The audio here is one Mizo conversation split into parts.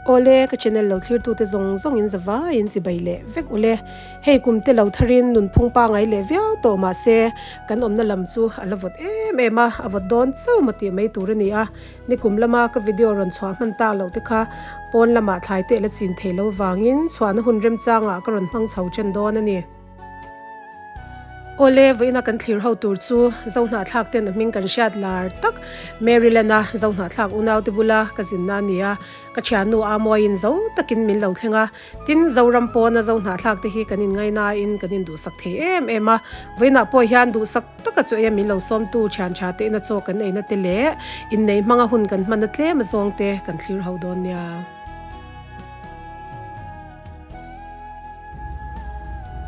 Awle, ka channel lo thlir tute zawng zawng in zavai in chibai leh vek ule. Hei kum te lo tharin nunphung pangai leh viau tawh mahse kan awmna lam chu a la vawt em em a, a vawt dawn chauh maw tih mai tur a ni a. Nikum lama ka video rawn chhuah hman tak loh te kha pawn lamah thlai teh la chin thei lo vangin chhuahna hun remchangah ka rawn hmang chho then dawn a ni. Awle, vawiina kan thlir ho tur chu Zohnahthlak ten a hming kan hriat lar tak Maryland-a Zohnahthlak unaute bula ka zinna a ni a, ka thiannu Amawiin zo takin min lo thleng a. Tin, Zoram pawna Zohnahthlak te hi kan inngainain kan induhsak thei em em a, vawiinah pawh hian duhsak taka chu ei a min lo sawmtu thian tha te ina chaw kan eina te leh innei hmanga hun kan hman a tlem azawng te kan thlir ho dawn nia.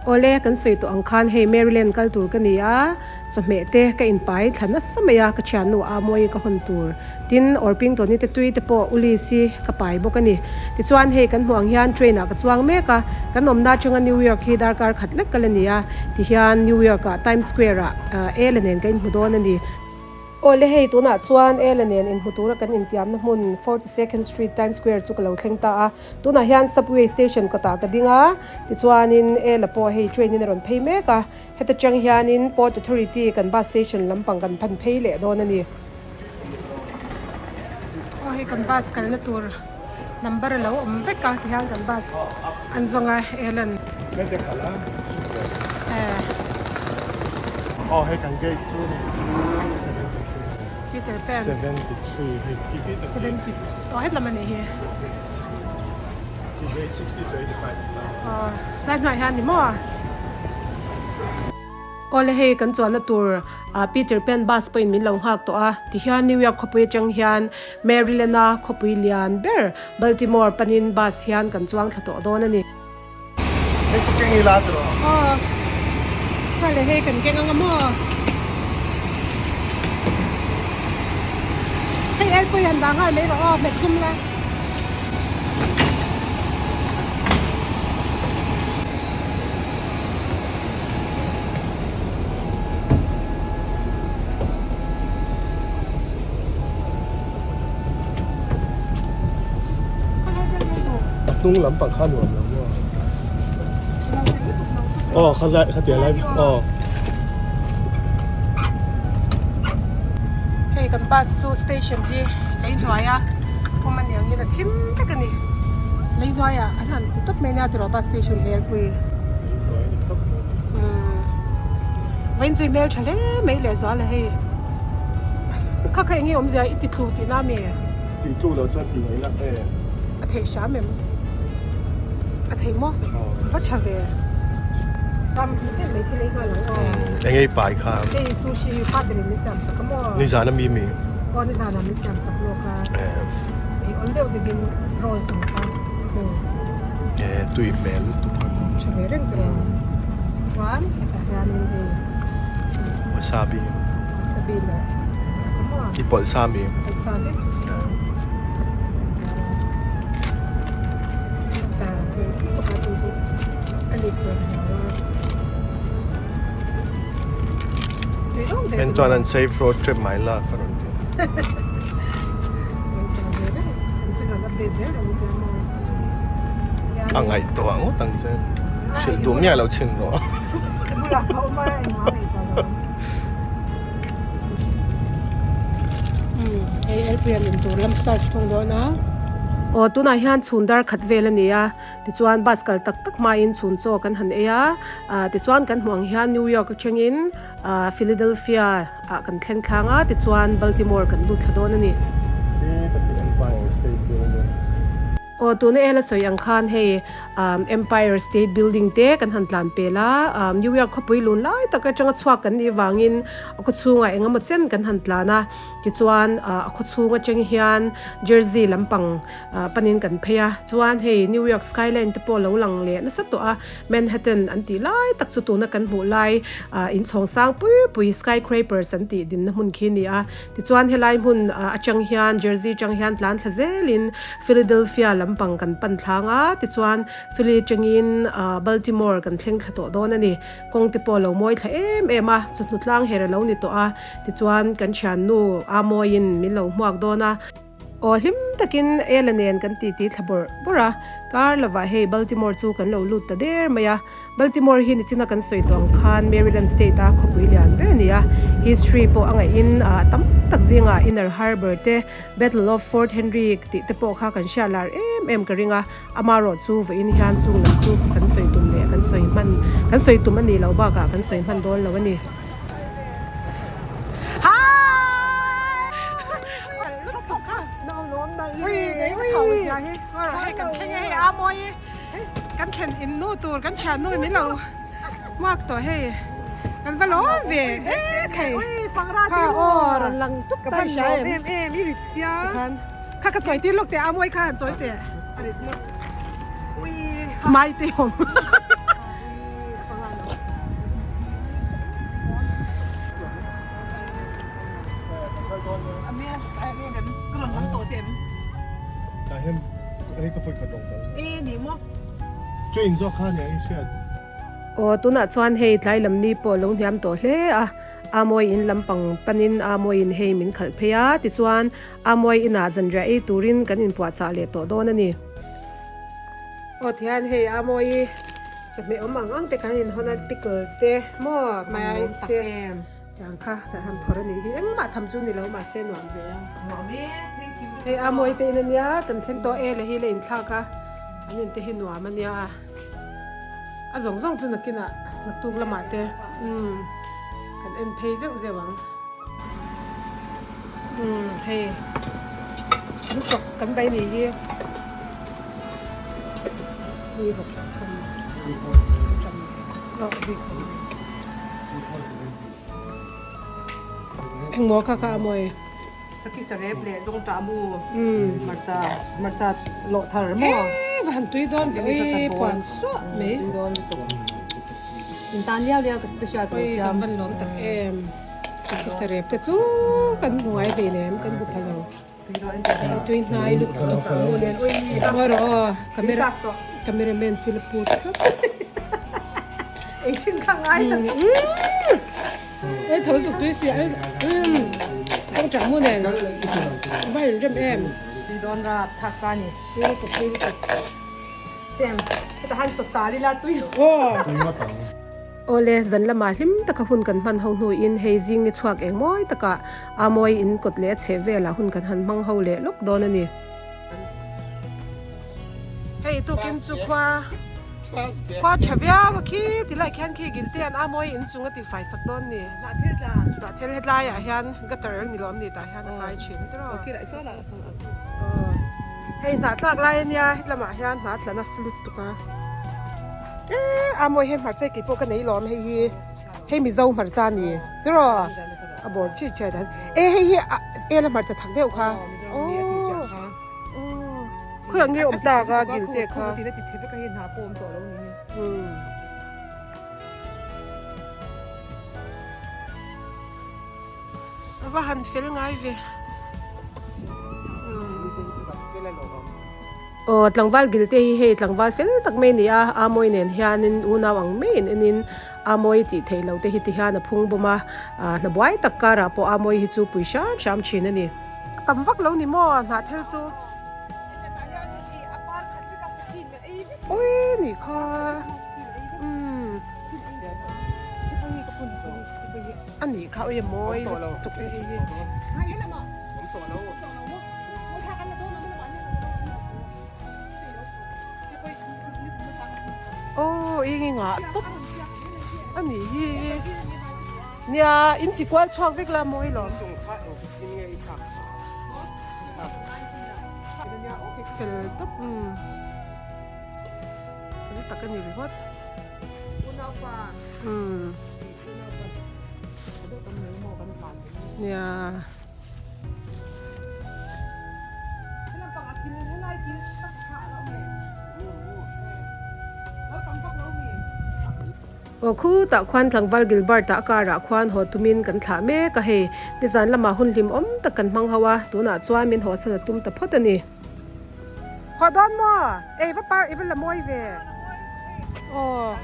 Awle, kan sawi tawh ang khan hei Maryland kal tur ka ni a, chawhmeh te ka inpai thla nasa mai a, ka thiannu a mawi ka hawn tur. Tin, Orpington-i te tui te pawh Ulis-i ka pai bawk a ni. Tichuan hei kan hmuh ang hian train ah ka chuang mek a, kan awmna atanga New York hi darkar khat lek kal a ni a, tihian New York ah Times Square ah Ella nen ka inhmu dawn a ni. Awle hei tunah chuan Ella nen inhmu tura kan intiamna hmun 42nd Street Times Square chu ka lo thleng ta a, tunah hian subway station kawtah ka ding a, tichuanin Ella pawh hei train in a rawn phei mek a, heta tang hianin Port Authority kan bus station lampang kan pan phei leh dawn a ni. Aw hei kan bus kalna tur number a lo awm vek a tihian kan bus an zawng a Ellen. Aw hei kan gate chu ni Peter Pan 73 hei 70 aw hetlam a nih hi aw tlai hnuaiah hian ni maw. Awle hei kan chuanna tur ah Peter Pan bus pawhin min lo nghak tawh a tihian New York khawpui atang hian Maryland a khawpui lian ber Baltimore panin bus hian kan chuang thla tawh dawn a ni. Hei chu keng ila tawh. Aw kha le hei kan keng anga maw. Hei elpui han dah nghal mai rawh aw hmet hlum la. A hnung lampang kha nuam lo maw? Aw kha lai kha tia lai aw. Hei kan bus chu station hi lei hnuaia awm a ni angin a thim vek a ni. Lei hnuaiah an han ti tawp mai nia tiraw bus station Helpui. Vawiin chu i hmel tha hle mai lehzual a hei. Kha kha enge awmzia i ti thlu tihna a mi? Ti thlu lo chuan ti mai la e. A theih hram em? A theih maw? Va tha ve. Ram hmu em mai thil ei nghal ang aw. Enge i pai kha? Hei sushi father in min siam sak a maw? Nizan a mi mi? Aw nizan ah min siam sak lawk a. Ei awl deuh deuhin roll zawng kha. E tui hmel lutuk a. Tha ve reng tawh ang. Chuan hetah hianin hei. Wasabi. Wasabi leh I pawlh sa mi. Pawlh sa vek. Char hmel lutuk a chu chu a lit ve hmel a. Tui dawn ve. En chuan an safe road trip mai la ka rawn ti. A ngaihtuah ngawt ang che. Hrilh duh miah loh chin rawh. Aw tunah hian chhun dar khat vel a ni a tichuan bus kal tak tak hmain chhun chaw kan han ei a ah tichuan kan hmuh ang hian New York atangin ah Philadelphia ah kan thleng thlang a tichuan Baltimore kan lut thla dawn a ni. Aw tuna ela sawi ang khan hei Empire State Building te kan han tlan pel a New York khawpui lun lai tak atanga chhuak kan nih vangin a khaw chhungah eng emaw chen kan han tlan a tichuan a khaw chhung atang hian Jersey lampang panin kan phei a chuan hei New York skyline te pawh lo lang leh nasa tawh a. Manhattan an tih lai tak chu tuna kan hmuh lai ah inchhawng sang pui pui skyscrapers an tih dinna hmun khi a ni a tichuan helai hmun ah atang hian Jersey atang hian tlan thla zelin Philadelphia lampang kan pan thlang a tichuan Philly atangin ah Baltimore kan thleng thla tawh dawn a ni kawng te pawh a lo mawi thla em em a chawhnu tlang her a lo ni tawh a tichuan kan thiannu a mawiin min lo hmuak dawn a. Aw hlim takin Ella nen kan titi thla bawrh bawrh a, kar lovah hei Baltimore chu kan lo lut ta der mai a. Baltimore hi nichina kan sawi tawh ang khan Maryland state a khawpui lian ber a ni a, history pawh a ngaihin a tam tak zingah Inner Harbor te, Battle of Fort Henry tih te pawh kha kan hriat lar em em ka ring a, amarawh chu vawiin hian chung lam chu kan sawi tum leh kan sawi hman kan sawi tum a nih loh bakah kan sawi hman dawn lo a ni. Kan thlen in nu tur kan thian nu min lo hmuak tawh hei kan va lawm ve e thei kha aw rawn lang tuk ta i hria em em i rit sia khan kha ka chawi tir lawk teh a mawi kha han chawi teh mai te awm Train zawk kha nia i hriat. Aw tunah chuan hei tlai lam ni pawh lo hniam tawh hle a, Amawi in lampang panin Amawiin hei min khalh phei a, tichuan Amawi inah zanriah ei turin kan inpuahchah leh tawh dawn a ni. Aw tihian hei Amawi chawhmeh awm ang ang te kan inhawn a, pickle te maw hmai te. Tiang kha kan han phawrh a nih hi engmah tham chu ni lo mahse nuam ve a. Nuam e, thank you. Hei a mawi te in ania kan thleng tawh e le hi la inthlak a an in te hi nuam ania a a zawng zawng chu nakinah naktuk lamah te umm kan en phei zeuh zeuh ang umm hei an chawk kan bai nih hi mi vawksa chhum ṭam rawh zik awm. Engmaw kha kha a mawi? Sakhi sarep leh zawngṭah mu hmarcha hmarcha lawh thar maw? Ee va han tui dawn ve ui puan suah mai. Tui dawn lutuk. In tan liau liau ka special ka lo Ui siam. kan van lawm tak em. Sakhi sarep te chu kan hmu ngai hlei nem kan hmu pha lo. Tui hnai lutuk mawi rawh aw camera camera man chu la put thlap ei chin kha ngai tak ei tho lutuk tui si ai kawng chah mu nen va in rem em tui dawn rap thak ta ni tui lutuk tui lutuk sem heta han chawt tal ila tui aw Awle, zan lamah hlim taka hun kan hman ho hnuin hei zing ni chhuak eng mawi takah a mawi in kawt leh a chheh velah hun kan han hmang ho leh lawk dawn a ni. Hei tukin chu khua khua tha viau a khi ti lai khian khi Gilte an a mawi in chung a tih fai sak dawn ni. Hnah thil hetlaiah hian gutter ni lawm ni tah hian a kai thin tiraw. Hei hnah tlak lai ania hetlamah hian hnah tla nasa lutuk a. Eee a mawi hei hmarcha kei pawh ka nei lawm hei hi hei mizo hmarcha a ni tiraw a bawr chi chiah dan e hei hi a ela hmarcha thak deuh kha aww khawiah nge awm tlak a gil te kha umm. A va han fel ngai ve. Aw tlangval gil te hi hei tlangval fel tak mai a ni a, Amawi nen hianin unau ang maiin enin Amawi tih theih loh te hi ti hian a phung bawm a, hna buai tak karah pawh Amawi hi chu pui hram hram thin a ni. A tam vak lo ni maw hnah thil chu. Ui nih kha umm. A nih kha ui a mawi lutuk e hei hi. Aw eng eng ah tawp a nih hi nia in ti kual chhuak vek la mawi lo. Fel tawp umm fel tak a ni ringawt. Umm. Nia. Aw khutah khuan tlangval Gilbert-a a car-ah khuan haw tumin kan thlah mek a hei. Nizan lamah hun hlim awm tak kan hmang ho a, tunah chuan min hawsan a tum ta phawt a ni. Haw dawn maw? Ei va par i va la mawi ve. Aw.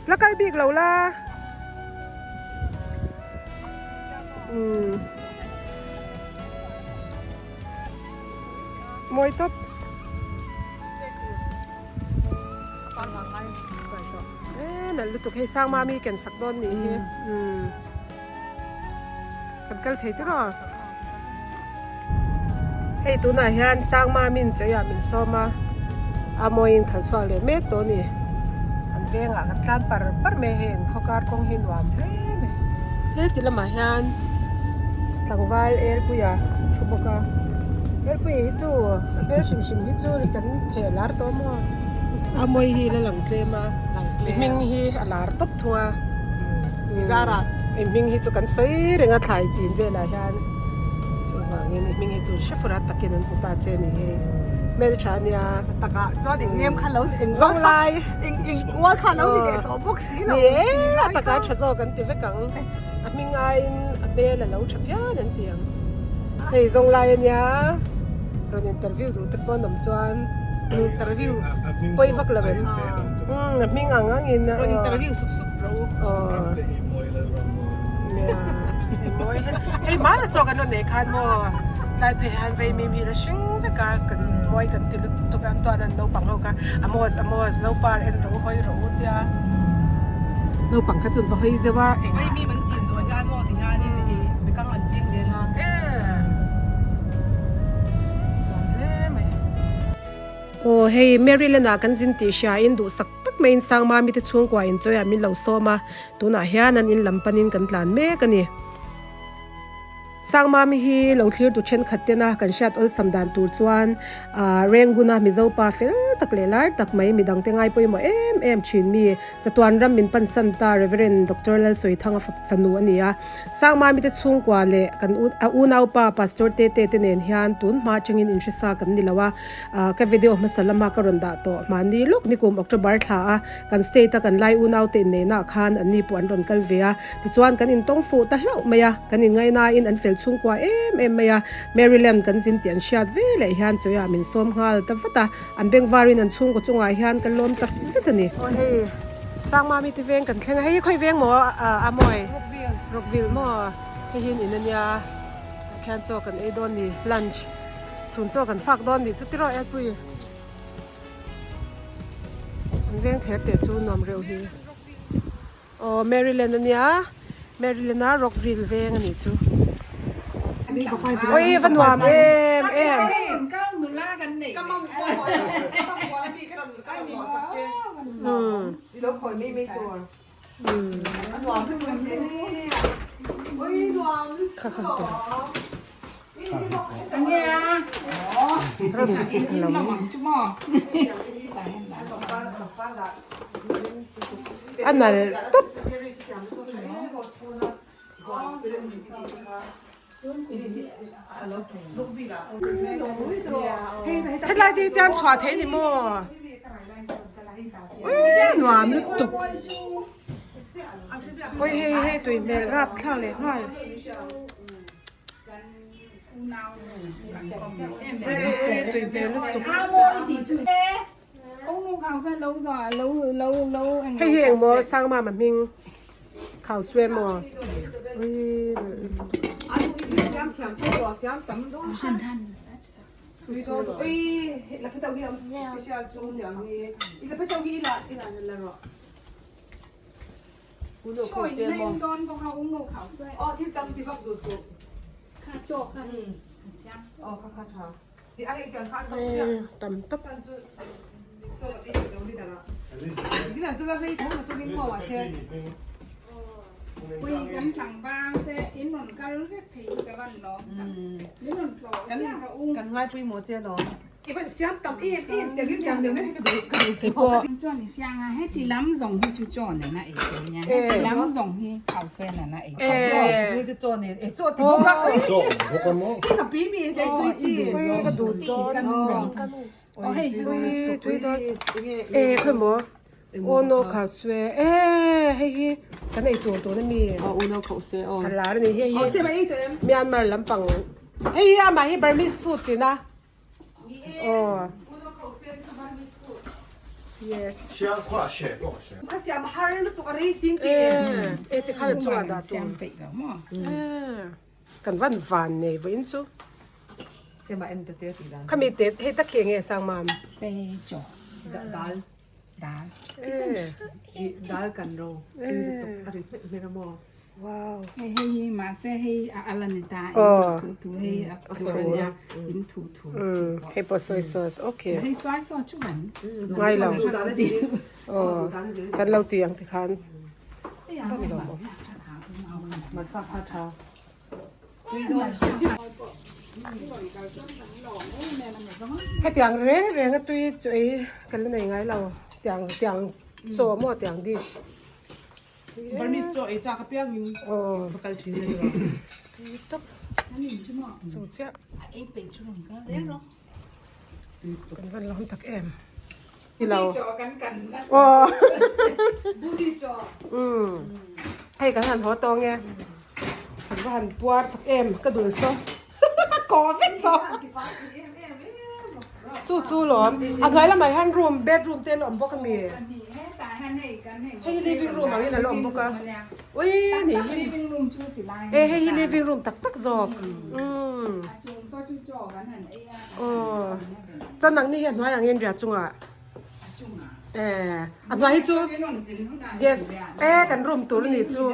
La kal bik lo la. Umm. mawi tawp. E nalh lutuk hei sang mami ken sak dawn nih hi umm kan kal thei tiraw hei tunah hian sang mami'n chawih ah min sawm a a mawiin khalh chhuak leh mek tawh a ni an vengah kan tlan par par mai hei an khawkar kawng hi nuam hle mai heti lamah hian tlangval elpuia thu bawk a elpuia hi chu a hmel hrim hrim hi chu kan theh lar tawh maw a mawi hi la lang tlem a i hming hi a lar tawp thung a i hming hi chu kan sawi reng a thlai chin velah hian chuvangin i hming hi chu hre fur a takin an hmu ta che a ni hei hmeltha a nia takah chuan eng em kha lo eng zawnglai eng eng ual kha lo ni leh tawh bawk si lo ni e a takah tha zawk an ti vek ang a hming aiin a hmel a lo tha phian an ti ang hei zawnglai a nia rawn interview duh te pawh an awm chuan interview pawi vak lo em umm a hming ang ang in rawn interview sup sup ro hei hmana chaw kan rawn nei khan maw tlai phei hian vei mim hi la hring vek a kan mawi kan ti lutuk a an tuan an naupang ho kha Amos Amos Zopar en ro hawi ro tia naupang kha chu an va hawi zeuh a eng vei mim an chin zawh hian maw ti hianin ih bekang an ching leng a Aw hei Maryland ah kan zin tih hria in duhsak tak maiin Sangmami te chhungkua in chawi ah min lo sawm a, tunah hian an in lam panin kan tlan mek a ni. Sangmami hi lo thlir tu thenkhat tena kan hriat awlsam dan tur chuan ah Renguna Mizo pa fel tak leh lar tak mai midang te ngai pawimawh em em thin mi chatuan ram min pansan ta Reverend Doctor Lalsawithanga fanu a ni a. Sangmami te chhungkua leh kan a unaupa Pastor Tete te nen hian tun hma atangin inhresa kan ni lo a, ka video hmasa lama ka rawn dah tawh mahni lawk nikum October thla a kan state a kan lai unaute inneihna ah khan anni pawh an rawn kal ve a, tichuan kan intawng fuh ta hlauh mai a, kan inngaihnain an fel chhungkua em em mai a, Maryland kan zin tih an hriat ve leh hian chawiah min sawm nghal ta vat a, an bengvarin an chhungkaw chungah hian kan lawm tak zet a ni. Aw hei Sangmami te veng kan thleng a, hei hi khawi veng maw a mawi? Rockville maw? Hei hi an in ania khian chaw kan ei dawn ni lunch chhun chaw kan fak dawn ni chu tiraw Elpui? An veng thler teh chu nuam reuh hi. Aw Maryland ania Maryland a Rockville veng anih chu. Oi va nuam em em. Kha kha A nal tawp. Hetlai te hi chuan chhuah theih a ni maw? Uii nuam lutuk. Oi hei hei tui hmel rap thlak leh nghal. Oi tui hmel lutuk. Hei hi engmaw Sangmama hming khau suai maw ui nalh lutuk. Tam tawp. Kan ei tur tun ami a lar a ni hei hi Myanmar lampang hei hi amah hi Burmese food tina. Aw. Yes. Ka siam har lutuk a rei sin ti. E ti khan a chungah dah tur. Kan van van nei vawiin chu. Sema en ta che ti dan. Khami te hei tak hi enge sang mam? Pe chaw. Dal. Dal. I dal kan ro. Tui lutuk a ri hmeh hmeh a maw? Wow. Hei hei hi mahse hei a ala ni ta in thu thu hei a tur a nia in thu thu. Hei pawh soy sauce okay. Hei soy sauce chu kan. Ngai lo. Aw kan lo ti ang tikhan. Hetiang reng reng a tui chu ei ka la nei ngai lo tiang tiang chaw maw tiang dish. Burmese chaw ei chak apiang in va kal thin a ni lo. Tui tawp chu chiah. Kan van lawm tak em. Lo. Aw. Umm. Hei kan han haw tawng e. Kan va han puar tak em ka dul saw. Kaw vek tawh. Chu chu lawm. A hnuai lamah hian room bedroom te an awm bawk a mi. Hei hi living room angin a la awm bawk a. Ui ni hi. E hei hi living room tak tak zawk. Umm. Aw chuan nangni hi a hnuai angin ria chungah eh a hnuai hi chu gas e kan room tur a ni chu.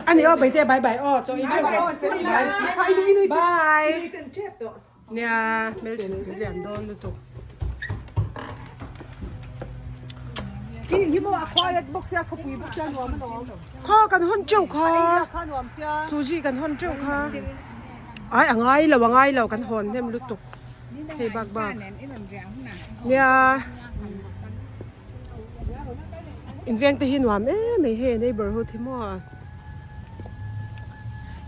Ani aw Baite bye bye aw chaw ei teuh bye. Nia hmeltha si lian dawn lutuk. Khaw kan hawn teuh kha suji kan hawn teuh kha ai a ngai lo a ngai lo kan hawn hnem lutuk hei bak bak nia inveng te hi nuam em mai hei neighbourhood hi maw.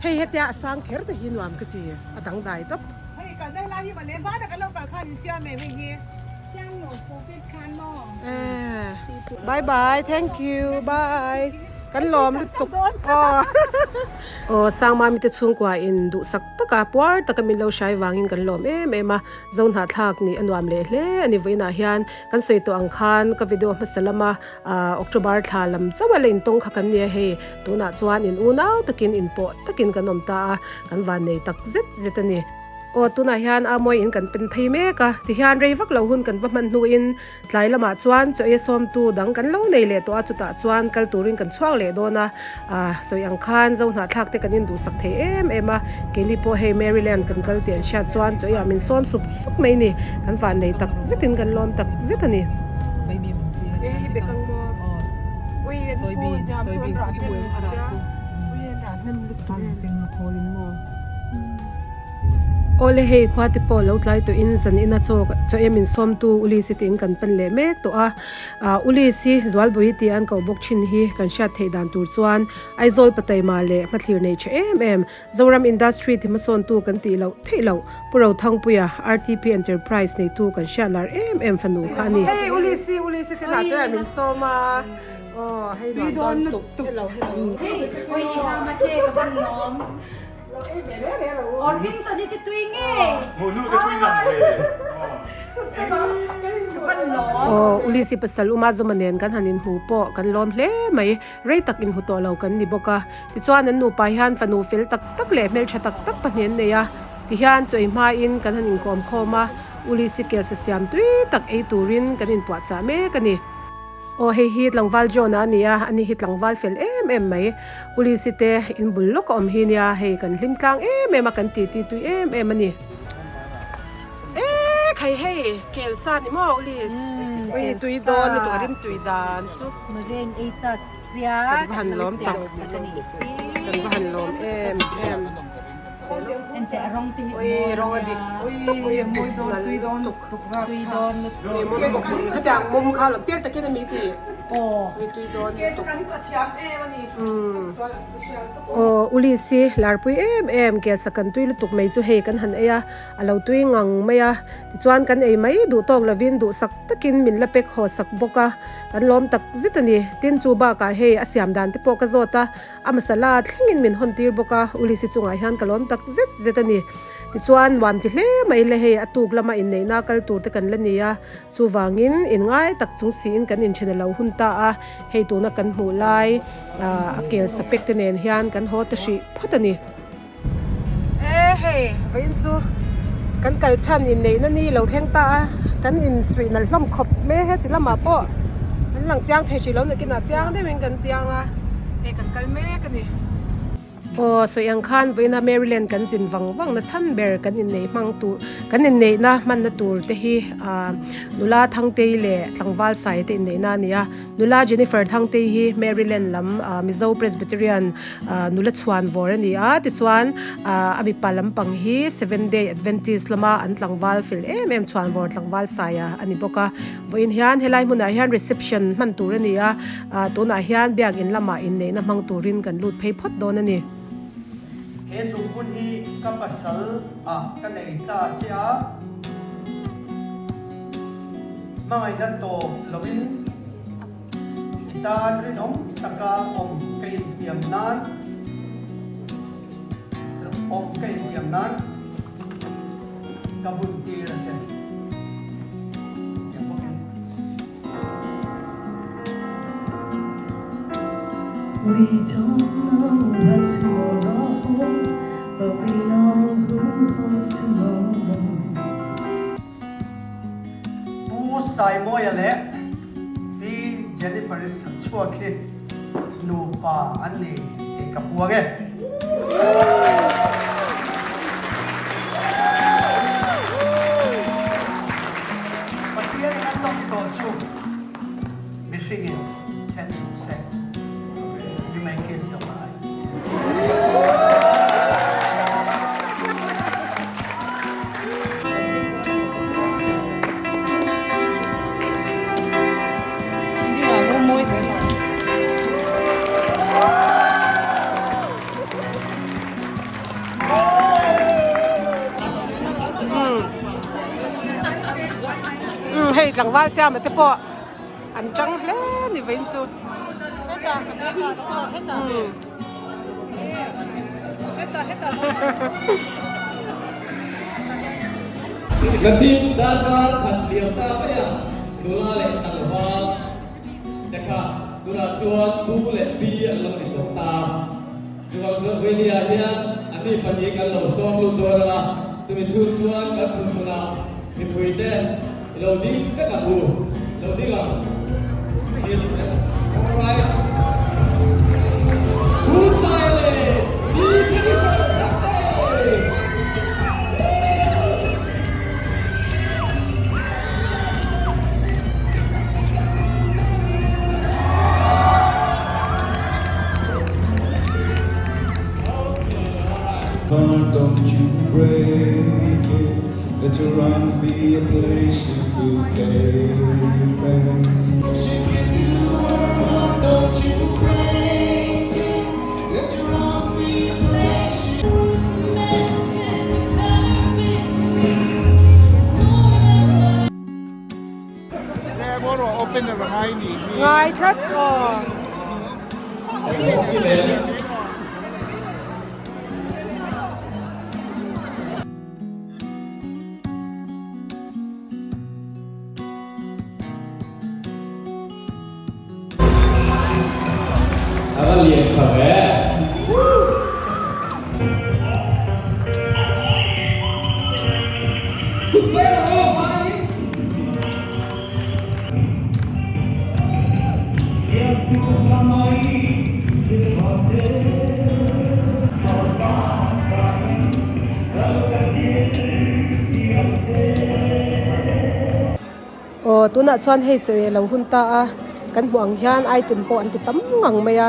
Hei hetia a sang kher te hi nuam ka ti a dangdai tawp. Hei kal daih lai hi mawle hmanah kan lo kal khan in siam em hei hi. Siam lo covid khan maw. Bye bye thank you bye kan lawm lutuk aw. Aw Sangmami te chhungkua in duhsak taka puar taka min lo hrai vangin kan lawm em em a Zohnahthlak nih a nuam leh hle a ni vawiinah hian kan sawi tawh ang khan ka video hmasa lama Ahh October thla lam chauh a la intawng kha kan nia hei tunah chuan in unau takin inpawh takin kan awm ta a kan van nei tak zet zet a ni. Aw tunah hian a mawi in kan pen phei mek a tihian rei vak lo hun kan va hman hnuin tlai lamah chuan chaw ei sawmtu dang kan lo nei leh tawh a chutah chuan kal turin kan chhuak leh dawn a ahh sawi ang khan zo hnahthlak te kan induhsak thei em em a keini pawh hei Maryland kan kal tih an hriat chuan chaw eiah min sawm sup sup mai a ni kan van nei tak zetin kan lawm tak zet a ni. Awle hei khua te pawh lo tlai tawh in zan ina chaw chaw em in sawm tu Ulisi tiin kan pan leh mek tawh a ah Ulisi Zualbawi tih an koh bawk thin hi kan hriat theih dan tur chuan Aizawl Pataima leh hmathlir nei tha em em Zoram Industry ti hmasawntu kan tih loh theih loh Pu Rothangpuia RTP Enterprise neitu kan hriat lar em em fanu kha a ni. Hei Ulisi Ulisi te lah chuan min sawm a aw hei nuam dawn tuk hello hello. Hei oi i hama te ka van lawm. Orvin tawh ni te tui nge. Hmuh nu te tui ngam ve. Ka van lawm. Aw Ulisi pasal Uma Zuma nen kan han inhmu pawh kan lawm hle mai. Rei tak inhmu tawh lo kan ni bawk a, tichuan an nupa hian fanu fel tak tak leh hmeltha tak tak pahnih an nei a, tihian chaw ei hmain kan han inkawm khawm a, Uli sikel sa siam tui tak ei turin kan inpuahchah mek a ni. Aw hei hi tlangval John-a a ni a, ani hi tlangval fel em em mai. Uli si te in bul lawk a awm hi nia, hei kan hlim tlang em em a, kan titi tui em em a ni. Eee khai hei kel sa ni maw Ulis ui tui dawn lutuk a rim tui dan chu Maren ei chak sia kan va han lawm tak kan va han lawm em em Ente a rawng te hi ui rawng a dik tuk ui mawi dawn tui dawn tuk tui dawn lutuk ui mawm bawk si khatiang mawm kha lo tel takin a mi ti ui tui dawn lutuk Aw Ulis hi larpui em em kel sak kan tui lutuk mai chu hei kan han ei a. A lo tui ngang mai a, tichuan kan ei mai duh tawk lovin duhsak takin min la pek haw sak bawk a, kan lawm tak zet a ni. Tin, chu bakah hei a siam dan te pawh ka zawt a, a masala thlengin min hawn tir bawk a, Ulisi chungah hian ka lawm tak zet zet a ni. Tichuan nuam ti hle mai le hei a tuk lama inneihna kal tur te kan la ni a, chuvangin inngai tak chung siin kan inthen a lo hun ta a, hei tuna kan hmuh lai a kel sapek te nen hian kan haw ta hrih phawt a ni. E hei vawiin chu kan kal chhan inneihna ni lo thleng ta a, kan insuih nalh hlawm khawp mai a heti lamah pawh an lang chiang thei hrih lo nakinah chiang deuhin kan tiang a, hei kan kal mek a ni. Aw sawi ang khan vawiina Maryland kan zin vang vang na chhan ber kan inneih hmang tur kan inneihna hmanna tur te hi ah nula Thangtei leh tlangval sai te inneihna a ni a nula Jennifer Thangtei hi Maryland lam ah Mizo Presbyterian ah nula chhuan vawr a ni a tichuan ah a mipa lampang hi Seven Day Adventist lama an tlangval fel em em chhuan vawr tlangval sai a a ni bawk a vawiin hian helai hmunah hian reception hman tur a ni a. Ah tunah hian biakin lamah inneihna hmang turin kan lut phei phawt dawn a ni. He zungbun hi ka pasal ah ka nei ta che a, hmangaihna tawp loin i tan rinawm taka awm ka intiam nan awm ka intiam nan ka bun tir a che. Tiang bawkin. We don't know what tomorrow holds, but we know who holds tomorrow. Pu Saimawia leh Pi Jennifer-i chhuak hi nupa an ni tih ka puang e. Pathian in a zawm tawh chu mihringin then suh se. You may kiss your bride. Umm hei tlangval siama te pawh an tang hle ni vawiin chu umm. Kachin darkar khat liam ta mai a, nula leh tlangval te kha tunah chuan pu leh pi an lo ni tawh ta. Chuvang chuan Vawinia hian anni pahnih kan lo sawm lut dawn ang a, chumi chhung chuan kan chhun hmunah mipuite i lo ding vek ang u, i lo ding ang. This is Christ Pu Sai leh Pi Jennifer Thakte! Don't you break it Let your arms be a place you feel safe and She gives you her heart Don't you break it Let your arms be a place you Ngai tlat aw. A va lian tha ve. Aw tunah chuan hei chaw ei a lo hun ta a kan hmuh ang hian item pawh an ti tam ngang mai a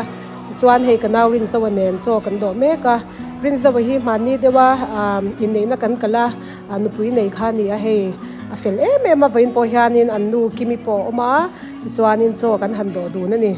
tichuan hei ka nau Rinzoa nen chaw kan dawh mek a Rinzoa hi hmanni deuha ah inneihna kan kal a ah nupui nei kha a ni a hei a fel em em a vawiin pawh hianin an nu Kimi pawh a awm a tichuanin chaw kan han dawh dun a ni.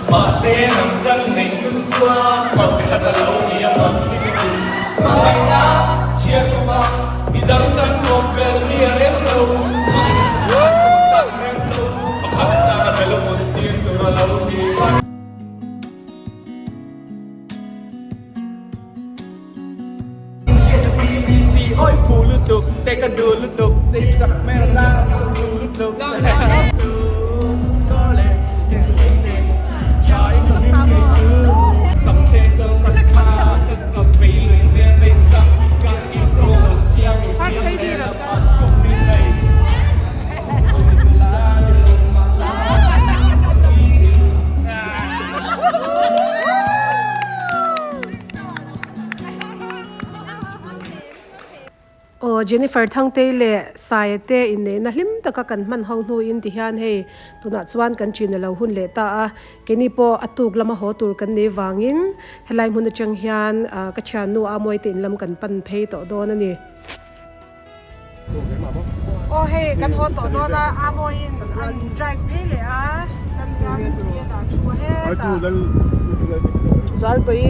Mahse nang kan neih nun chuan pakhat a lo ni a mak hi ka ti. Hmangaihna chhiar tum a, midang kan kawm ber hi a rem lo. Hmangaihna sakhan pawh tak reng lo, pakhat tan a bel a pawn tir tur a lo ni. Aw Jennifer Thangtei leh Saia te inneihna hlim taka kan hman ho hnuin ti hian hei tunah chuan kan chin a lo hun leh ta a, keini pawh a tuk lama haw tur kan nei vangin helai hmun atang hian ka thiannu a Mawite in lam kan pan phei tawh dawn a ni. Aw hei kan haw tawh dawn a, a Mawiin an drive phei leh a, tam hian mi a dah thu a hetah. Zualpui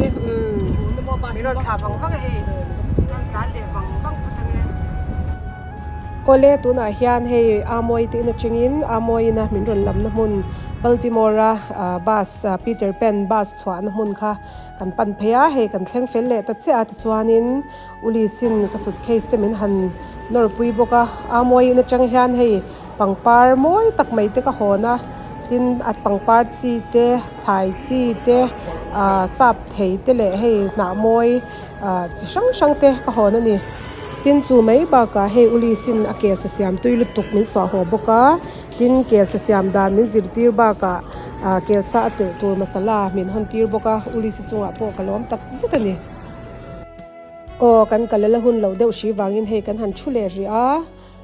min rawn thlah vang vang a hei, rawn tlan leh vang vang phawt ang e. Awle tunah hian hei a Mawi te in atangin a Mawiin a min rawn lamna hmun Baltimore a bus Peter Pan bus chhuahna hmun kha kan pan phei a, hei kan thleng fel leh ta chiah a tichuanin Ulisin ka suitcase te min han nawr pui bawk a, a mawi in atang hian hei pangpar mawi tak mai te ka hawn a, tin a pangpar chi te thlai chi te ah sap thei te leh hei hnah mawi ah chi hrang hrang te ka hawn a ni. Tin chu mai bakah hei Ulisin a kel sa siam tui lutuk min suah haw bawk a, tin kel sa siam dan min zirtir bakah ah kel sa a telh tur masala min hawn tir bawk a, Ulisi chungah pawh ka lawm tak zet a ni. Aw kan kal la hun loh deuh hri vangin hei kan han thu leh rih a,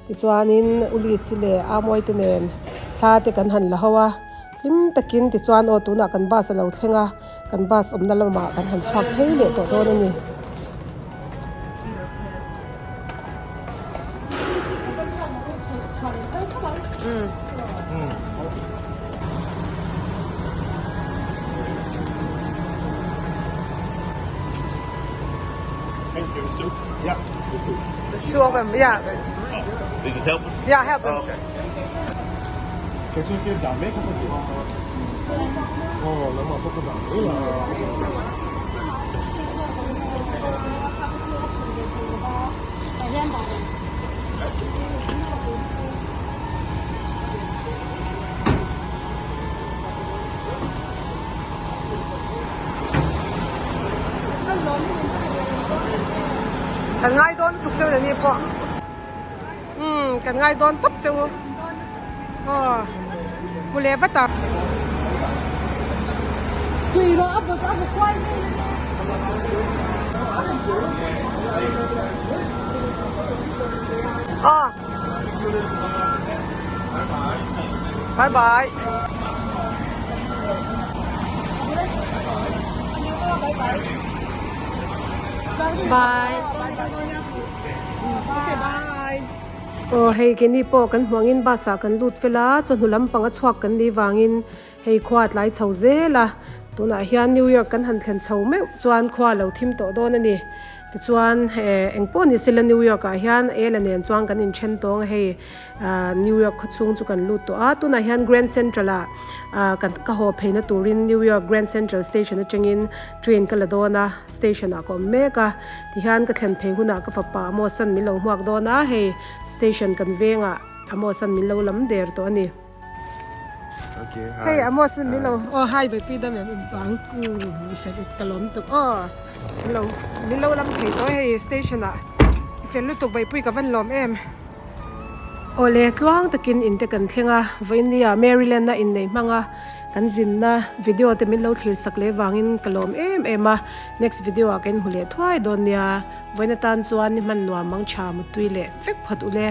tichuanin Ulisi leh Amawi te nen thla te kan han la ho a, hlim takin tichuan aw tunah kan bus a lo thleng a, kan bus awmna lamah kan han chhuak phei leh tawh dawn a ni. Thank you, Stu. Yeah. Two of them, yeah. They just help? Yeah, help them. Oh, okay. Kan ngai dawn lutuk cheu ni pawh umm kan ngai dawn tawp cheu aw hmu leh vat a. Aw. Bye bye. Bye. Okay, bye. Aw hei keini pawh kan hmuangin bus ah kan lut fel a, chawhnu lampang a chhuak kan nih vangin hei khua a tlai chho zel a, tunah hian New York kan han thlen chho meuh chuan khua a lo thim tawh dawn a ni. Tichuan eh eng pawh ni sela New York ah hian Ella nen chuan kan inthen tawng a hei ah New York khaw chhung chu kan lut tawh a tunah hian Grand Central ah ah kan ka haw pheina turin New York Grand Central Station atangin train ka la dawn a station ah ka awm mek a tihian ka thlen phei hunah ka fapa Amos-an min lo hmuak dawn a hei station kan vengah Amos-an min lo lam der tawh a ni. Hei Amos an ni lo aw hi baby dam em in vang fel it ka lawm tuk aw lo min lo lam thei tawh hei station ah fel lutuk baipui ka van lawm em awle tluang takin in te kan thleng a vawinia Maryland a inneih hmang a kan zinna video te min lo thlir sak leh vangin ka lawm em em a next video ah ka inhmu leh thuai dawn nia vawiin atan chuan ni hman nuam mang tha mutui leh vek phawt ule.